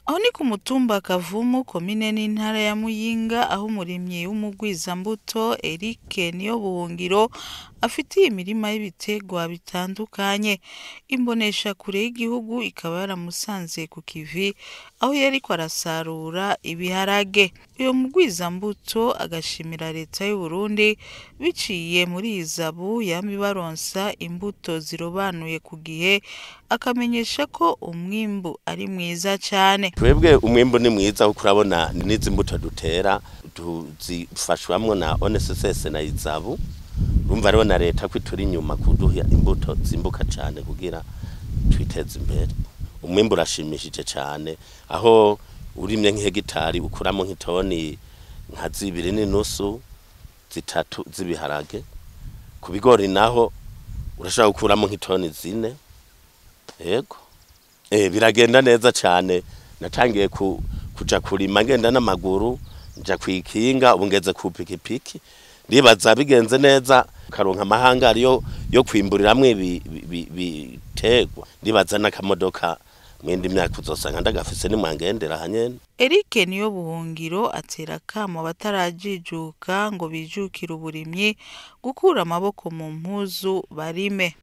Aho ni ku mutumba Kavumu, komine n'intara ya Muyinga, aho umurimyi w'umugwizambuto Eric Niyobuhungiro afitiye imirima y'ibiterwa bitandukanye. Imboneshakure y'igihugu ikaba yaramusanze ku kivi aho yariko arasarura ibiharage. Uyo mugwizambuto agashimira leta y'Uburundi biciye muri IZABU yama ibaronsa imbuto zirobanuye ku gihe, akamenyesha ko umwimbu ari mwiza cane. Twebwe umwimbu ni mwiza kuko urabona n'izi mbuto dutera tuzifashwamwo na ONSS na IZABU. Urumva rero na leta ko ituri inyuma kuduha imbuto zimbuka cane kugira twiteze imbere. Umwimbu urashimishije cane, aho urimye nk'ihegitari ukuramo nk'itoni nka 2.5, 3 z'ibiharage. Ku bigori naho urashobora gukuramo nk'itoni 4. Yego, biragenda neza cane. Natangiye kuja kurima ngenda n'amaguru, nja kwikinga, ubu ngeze ku pikipiki. Ndibaza bigenze neza karonka amahangari yo kwimburiramwo ibiterwa, ndibaza n'akamodoka mwindi myaka uzosanga ndagafise nimwangendera hanyene. Eric Niyobuhungiro atera akamo abatarajijuka ngo bijukire uburimyi gukura amaboko mu mpuzu barime.